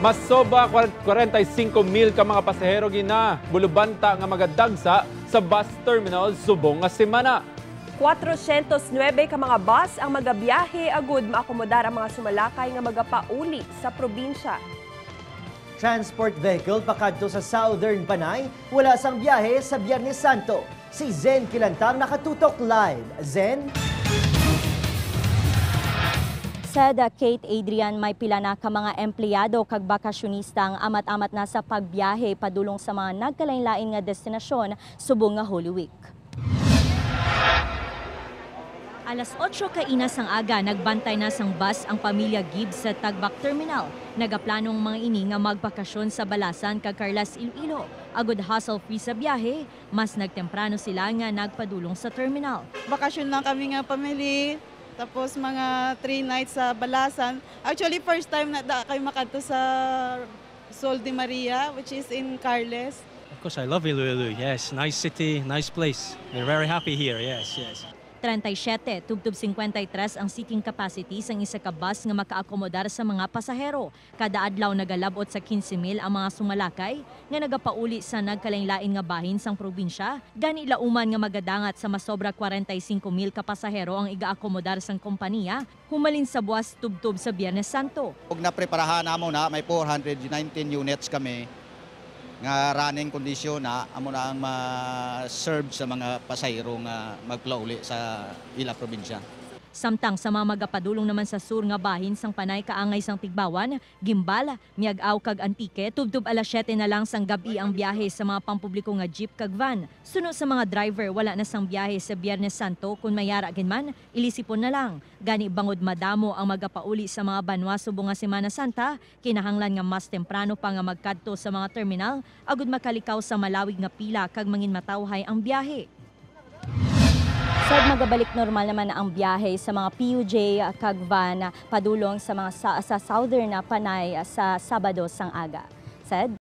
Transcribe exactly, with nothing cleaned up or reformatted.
Mas sobra kwarenta y cinco mil ka mga pasahero ginabulubanta nga magadagsa sa bus terminal subong nga semana. Cuatrocientos nuebe ka mga bus ang magabiyahe agud maakomodar ang mga sumalakay nga magapauli sa probinsya. Transport vehicle pakadto sa Southern Panay wala sang biyahe sa Biyernes Santo. Si Zen Kilantang nakatutok live. Zen? Said Kate Adrian, may pila na ka mga empleyado kag bakasyonista ang amat-amat na sa pagbiyahe padulong sa mga nagkalain-lain nga destinasyon subong nga Holy Week. Alas otso kaina sang aga, nagbantay na sang bus ang pamilya Gibbs sa Tagbak Terminal. Nagaplano ang mga ini nga magbakasyon sa Balasan kag Carlas, Iloilo. Agod hassle-free sa biyahe, mas nagtemprano sila nga nagpadulong sa terminal. Bakasyon lang kami nga family, tapos mga three nights sa Balasan. Actually, first time na da kay makadto sa Sol de Maria, which is in Carles. Of course, I love Iloilo. Yes, nice city, nice place. We're very happy here. Yes, yes. Treinta y siete tubtob cincuenta y tres ang seating capacity sang isa ka bus nga makaakomodar sa mga pasahero. Kada adlaw nagalab-ot sa quince mil ang mga sumalakay nga nagapauli sa nagkalain-lain nga bahin sang probinsya. Gani, lauman nga magadangat sa masobra kwarenta y singko mil ka pasahero ang igaakomodar sang kompaniya humalin sa buwas tubtob sa Biyernes Santo. Ug napreparahan namo na may four hundred nineteen units kami nga running condition na amo na ang ma-serve sa mga pasahero nga magpauli sa ila probinsya. Samtang sa mga magapadulong naman sa sur nga bahin sang Panay kaangay sang Tigbawan, Guimbal, Miag-ao kag Antique, tubtob alas siyete na lang sang gab-i ang biyahe sa mga pampubliko nga jeep kag van. Suno sa mga driver, wala na sang biyahe sa Biyernes Santo, kon may yara gid man, ilisipon na lang. Gani, bangod madamo ang magapauli sa mga banwa subong nga Semana Santa, kinahanglan nga mas temprano pa nga magkadto sa mga terminal agud makalikaw sa malawig nga pila kag manginmatawhay ang biyahe. Sad, magabalik normal naman ang biyahe sa mga P U J kag van padulong sa mga sa, sa Southern Panay sa Sabado sang aga. Sad?